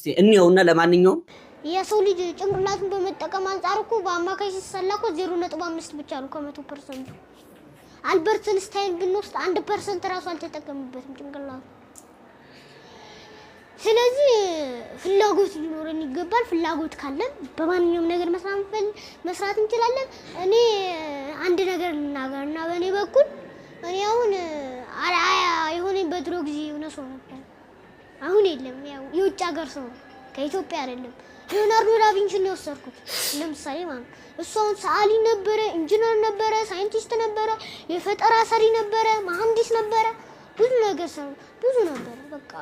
እስቲ እንየውና ለማንኛውም የሰው ልጅ ጭንቅላቱን በመጠቀም አንጻር እኮ በአማካይ ሲሰላ እኮ 0.5 ብቻ ነው ከ100 percent ኡ። አልበርት አንስታይን ብንወስድ 1% ራሱ አልተጠቀምበትም ጭንቅላቱ። ስለዚህ ፍላጎት ሊኖረን ይገባል። ፍላጎት ካለን በማንኛውም ነገር መስራት እንችላለን። እኔ አንድ ነገር ልናገር እና በእኔ በኩል እኔ አሁን አርአያ የሆነ በድሮ ጊዜ የሆነ ሰው ነበር። አሁን የለም። ያው የውጭ ሀገር ሰው ነው፣ ከኢትዮጵያ አይደለም። ሊዮናርዶ ዳቪንቺን ነው የወሰድኩት ለምሳሌ ማለት ነው። እሱ አሁን ሰዓሊ ነበረ፣ ኢንጂነር ነበረ፣ ሳይንቲስት ነበረ፣ የፈጠራ ሰሪ ነበረ፣ መሐንዲስ ነበረ፣ ብዙ ነገር ሰሩ፣ ብዙ ነበረ። በቃ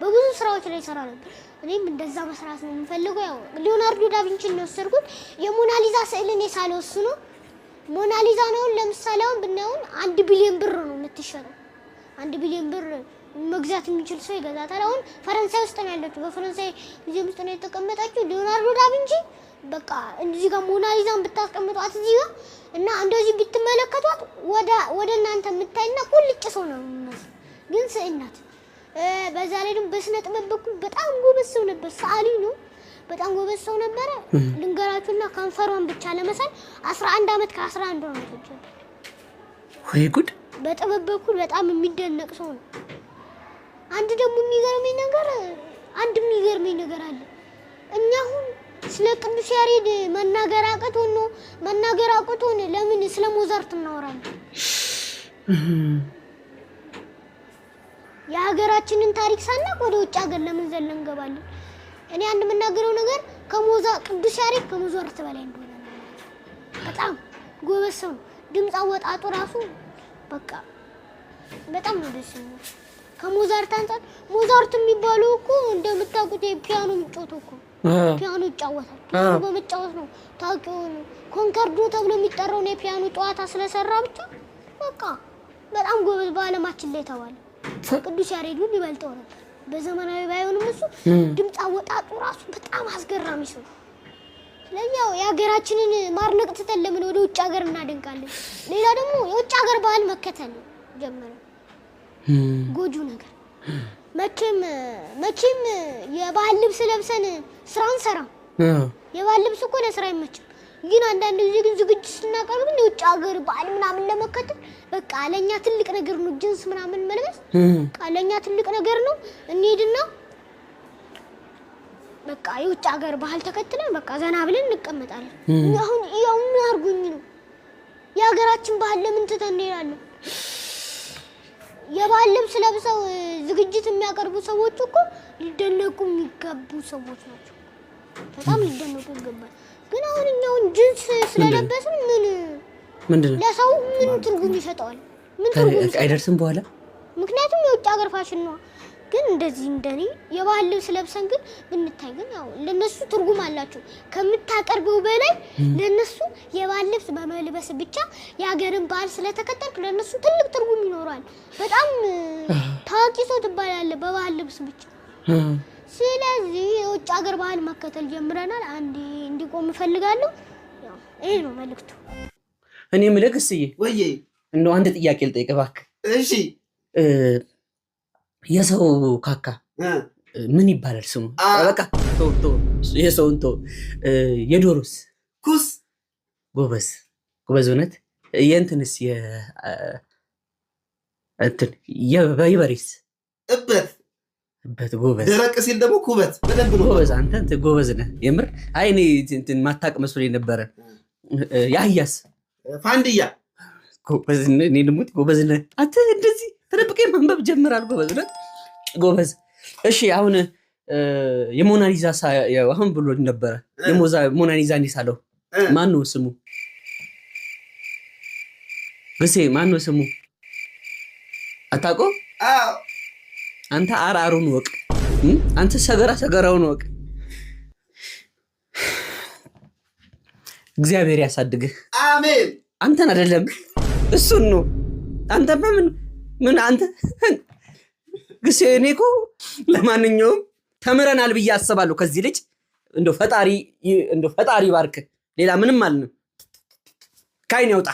በብዙ ስራዎች ላይ ሰራ ነበር። እኔም እንደዛ መስራት ነው የምፈልገው። ያው ሊዮናርዶ ዳቪንቺን ነው የወሰድኩት። የሞናሊዛ ስዕልን የሳለው እሱ ነው። ሞናሊዛ ነው ለምሳሌ አሁን ብናየውን 1 ቢሊዮን ብር ነው የምትሸጠው። 1 ቢሊዮን ብር መግዛት የሚችል ሰው ይገዛታል። አሁን ፈረንሳይ ውስጥ ነው ያለችው፣ በፈረንሳይ ሙዚየም ውስጥ ነው የተቀመጠችው። ሊዮናርዶ ዳቪንቺ በቃ እዚህ ጋር ሞናሊዛን ብታስቀምጧት እዚህ ጋር እና እንደዚህ ብትመለከቷት ወደ እናንተ የምታይና ቁልጭ ሰው ነው የሚመስል፣ ግን ስዕል ናት። በዛ ላይ ደግሞ በስነ ጥበብ በኩል በጣም ጎበዝ ሰው ነበር። ሰዓሊ ነው። በጣም ጎበዝ ሰው ነበረ። ልንገራችሁና ከንፈሯን ብቻ ለመሳል 11 ዓመት ከ11 ወር ነው የፈጀበት። ወይ ጉድ! በጥበብ በኩል በጣም የሚደነቅ ሰው ነው። አንድ ደግሞ የሚገርመኝ ነገር አንድ የሚገርመኝ ነገር አለ። እኛ አሁን ስለ ቅዱስ ያሬድ መናገር አቅቶን ነው መናገር አቅቶን ለምን ስለ ሞዛርት እናወራለን? የሀገራችንን ታሪክ ሳናቅ ወደ ውጭ ሀገር ለምን ዘለን እንገባለን? እኔ አንድ የምናገረው ነገር ቅዱስ ያሬድ ከሞዛርት በላይ እንደሆነ ነው። በጣም ጎበዝ ሰው ነው። ድምፅ አወጣጡ ራሱ በቃ በጣም ነው ደስ የሚለው። ከሞዛርት አንጻር ሞዛርት የሚባለው እኮ እንደምታውቁት የፒያኖ የሚጫወተው እኮ ፒያኖ ይጫወታል። ፒያኖ በመጫወት ነው ታዋቂውን ኮንከርዶ ተብሎ የሚጠራውን የፒያኖ ጨዋታ ስለሰራ ብቻ በቃ በጣም ጎበዝ በዓለማችን ላይ ተባለ። ቅዱስ ያሬዱን ይበልጠው ነበር። በዘመናዊ ባይሆንም እሱ ድምፅ አወጣጡ ራሱ በጣም አስገራሚ ሰው ነው። ስለዚህ ያው የሀገራችንን ማድነቅ ትተን ለምን ወደ ውጭ ሀገር እናደንቃለን? ሌላ ደግሞ የውጭ ሀገር ባህል መከተል ጀመረ። ጎጁ ነገር መቼም መቼም የባህል ልብስ ለብሰን ስራ አንሰራም። የባህል ልብስ እኮ ለስራ አይመችም። ግን አንዳንድ ጊዜ ግን ዝግጅት ስናቀርብ ግን የውጭ ሀገር ባህል ምናምን ለመከተል በቃ ለእኛ ትልቅ ነገር ነው። ጅንስ ምናምን መልበስ በቃ ለእኛ ትልቅ ነገር ነው። እንሄድና በቃ የውጭ ሀገር ባህል ተከትለን በቃ ዘና ብለን እንቀመጣለን። አሁን ያው ምን አድርጎኝ ነው የሀገራችን ባህል ለምን ትተን እንሄዳለን? የባህል ልብስ ለብሰው ዝግጅት የሚያቀርቡ ሰዎች እኮ ሊደነቁ የሚገቡ ሰዎች ናቸው። በጣም ሊደነቁ ይገባል። ግን አሁን እኛውን ጅንስ ስለለበስን ምን ምንድን ነው ለሰው ምን ትርጉም ይሰጠዋል? ምን ትርጉም ይሰጠዋል? አይደርስም በኋላ። ምክንያቱም የውጭ ሀገር ፋሽን ነው። ግን እንደዚህ እንደኔ የባህል ልብስ ለብሰን ግን ብንታይ ግን ያው ለነሱ ትርጉም አላቸው። ከምታቀርበው በላይ ለነሱ የባህል ልብስ በመልበስ ብቻ የሀገርን ባህል ስለተከተልክ ለነሱ ትልቅ ትርጉም ይኖረዋል። በጣም ታዋቂ ሰው ትባላለህ በባህል ልብስ ብቻ። ስለዚህ የውጭ ሀገር ባህል መከተል ጀምረናል። አንድ እንዲቆም እፈልጋለሁ። ያው ይሄ ነው መልዕክቱ። እኔ የምልህ እስዬ፣ ወዬ። እንደው አንድ ጥያቄ ልጠይቅህ እባክህ። እሺ። የሰው ካካ ምን ይባላል ስሙ? በቃ ተው ተው፣ የሰውን ተው። የዶሮስ? ኩስ። ጎበዝ ጎበዝ፣ እውነት። የእንትንስ እንትን የበሬስ? እበት። እበት፣ ጎበዝ። ደረቅ ሲል ደግሞ ኩበት በደንብ ነው። ጎበዝ፣ አንተ እንትን ጎበዝ ነህ የምር። አይ እኔ እንትን ማታቅ መስሎኝ ነበረ። የአህያስ? ፋንድያ። ጎበዝ ነህ። እኔ ልሙት፣ ጎበዝ ነህ አንተ። እንደዚህ ተደብቄ ማንበብ ጀምራል። ጎበዝ ነህ፣ ጎበዝ። እሺ አሁን የሞናሊዛ አሁን ብሎ ነበረ ሞናሊዛን የሳለው ማን ነው ስሙ? ግሴ ማን ነው ስሙ? አታውቀውም? አዎ። አንተ አርአሩን ወቅ፣ አንተ ሰገራ ሰገራውን ወቅ። እግዚአብሔር ያሳድግህ። አሜን። አንተን አይደለም እሱን ነው። አንተማ ምን ምን አንተ ግሴ እኔ እኮ ለማንኛውም ተምረናል ብዬ አስባለሁ ከዚህ ልጅ። እንደው ፈጣሪ ባርክ። ሌላ ምንም አልንም። ከዓይን ያውጣ።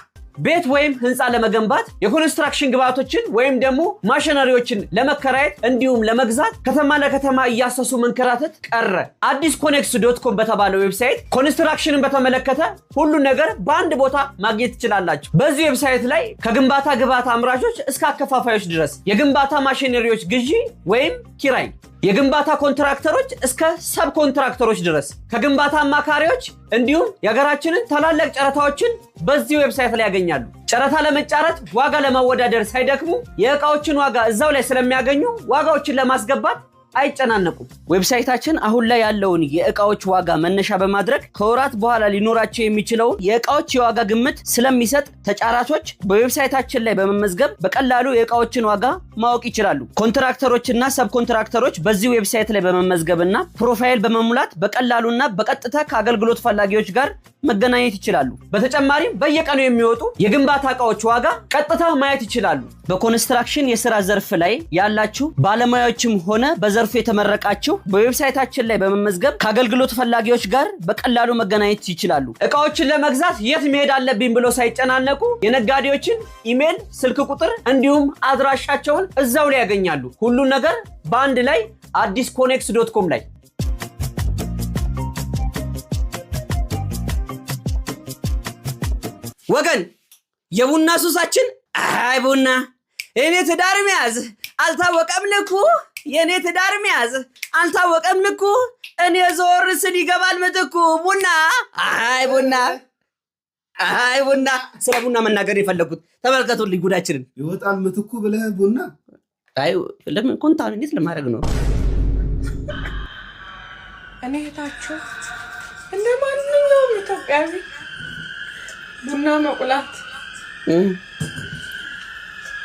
ቤት ወይም ህንፃ ለመገንባት፣ የኮንስትራክሽን ግብዓቶችን ወይም ደግሞ ማሽነሪዎችን ለመከራየት እንዲሁም ለመግዛት ከተማ ለከተማ እያሰሱ መንከራተት ቀረ። አዲስ ኮኔክስ.com በተባለው website ኮንስትራክሽንን በተመለከተ ሁሉን ነገር በአንድ ቦታ ማግኘት ትችላላችሁ። በዚህ website ላይ ከግንባታ ግብዓት አምራቾች እስከ አከፋፋዮች ድረስ፣ የግንባታ ማሽነሪዎች ግዢ ወይም ኪራይ፣ የግንባታ ኮንትራክተሮች እስከ sub ኮንትራክተሮች ድረስ፣ ከግንባታ አማካሪዎች እንዲሁም የሀገራችንን ታላላቅ ጨረታዎችን በዚህ website ላይ ያገኛሉ። ጨረታ ለመጫረት፣ ዋጋ ለማወዳደር ሳይደክሙ የእቃዎችን ዋጋ እዛው ላይ ስለሚያገኙ ዋጋዎችን ለማስገባት አይጨናነቁም። Website ኣችን አሁን ላይ ያለውን የእቃዎች ዋጋ መነሻ በማድረግ ከወራት በኋላ ሊኖራቸው የሚችለውን የእቃዎች የዋጋ ግምት ስለሚሰጥ ተጫራቾች በ website ኣችን ላይ በመመዝገብ በቀላሉ የእቃዎችን ዋጋ ማወቅ ይችላሉ። ኮንትራክተሮች እና sub ኮንትራክተሮች በዚህ website ላይ በመመዝገብና profile በመሙላት በቀላሉና በቀጥታ ከአገልግሎት ፈላጊዎች ጋር መገናኘት ይችላሉ። በተጨማሪም በየቀኑ የሚወጡ የግንባታ እቃዎች ዋጋ ቀጥታ ማየት ይችላሉ። በኮንስትራክሽን የስራ ዘርፍ ላይ ያላችሁ ባለሙያዎችም ሆነ በዘርፉ የተመረቃችሁ በ website ኣችን ላይ በመመዝገብ ከአገልግሎት ፈላጊዎች ጋር በቀላሉ መገናኘት ይችላሉ። እቃዎችን ለመግዛት የት መሄድ አለብኝ ብሎ ሳይጨናነቁ የነጋዴዎችን ኢሜል፣ ስልክ ቁጥር እንዲሁም አድራሻቸውን እዛው ላይ ያገኛሉ። ሁሉን ነገር በአንድ ላይ አዲስ ኮኔክስ.com ላይ። ወገን፣ የቡና ሱሳችን፣ አይ ቡና፣ የኔ ትዳር መያዝ አልታወቀም ልኩ፣ የኔ ትዳር መያዝ አልታወቀም ልኩ፣ እኔ ዞር ስል ይገባል ምትኩ። ቡና፣ አይ ቡና፣ አይ ቡና። ስለ ቡና መናገር የፈለጉት ተመልከቱልኝ ጉዳችንን። ይወጣል ምትኩ ብለህ ቡና። አይ ለምን contaminate ለማድረግ ነው። እኔ እህታችሁ እንደ ማንኛውም ኢትዮጵያዊ ቡና መቁላት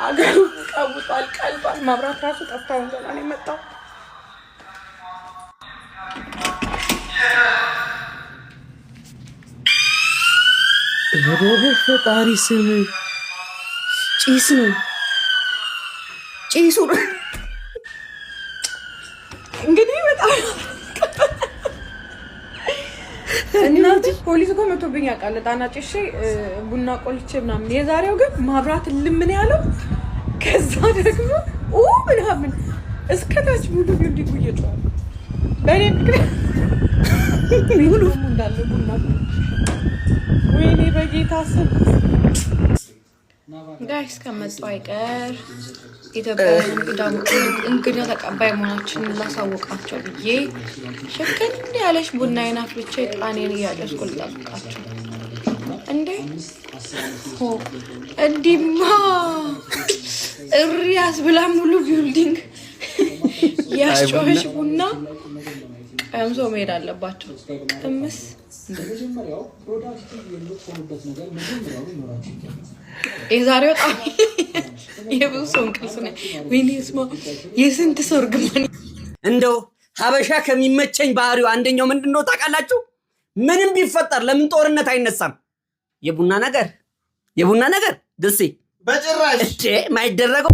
አገሩ ቀውጧል፣ ቀልጧል። መብራት ራሱ ጠፍታውን ገና ነው የመጣው። ኧረ በፈጣሪ ስም፣ ጭስ ነው ጭሱ ነው። እንግዲህ በጣም እናት ፖሊስ እኮ መቶብኝ ያውቃል። ዕጣን አጭሼ ቡና ቆልቼ ምናምን። የዛሬው ግን ማብራት ልምን ያለው፣ ከዛ ደግሞ ምናምን እስከ ታች ሙሉ building ኡ እየጮኸ ነው። በእኔ ምክንያት ሙሉ እንዳለ ቡና፣ ወይኔ በጌታ ስም። Guys፣ ከመጡ አይቀር ኢትዮጵያውያን እንግዳ ተቀባይ መሆናችንን ላሳወቃቸው ብዬ ሽክን ያለች ቡናዬን አፍልቼ ጣኔን እያጨስኩ ልጠብቃቸው። እንዴ እንዲማ እሪ ያስብላ፣ ሙሉ building ያስጮኸች ቡና ቀምሶ መሄድ አለባቸው። ቅምስ። መጀመሪያው productive የምትሆኑበት ነገር መጀመሪያው ሊኖራችሁ ይገባል። የዛሬው በጣም የብዙ ሰው እንቅልፍ ነው። ወይኔ ስማ፣ የስንት ሰው እርግማን። እንደው ሀበሻ ከሚመቸኝ ባህሪው አንደኛው ምንድን ነው ታውቃላችሁ? ምንም ቢፈጠር ለምን ጦርነት አይነሳም? የቡና ነገር፣ የቡና ነገር ደሴ በጭራሽ። እዴ ማይደረገው።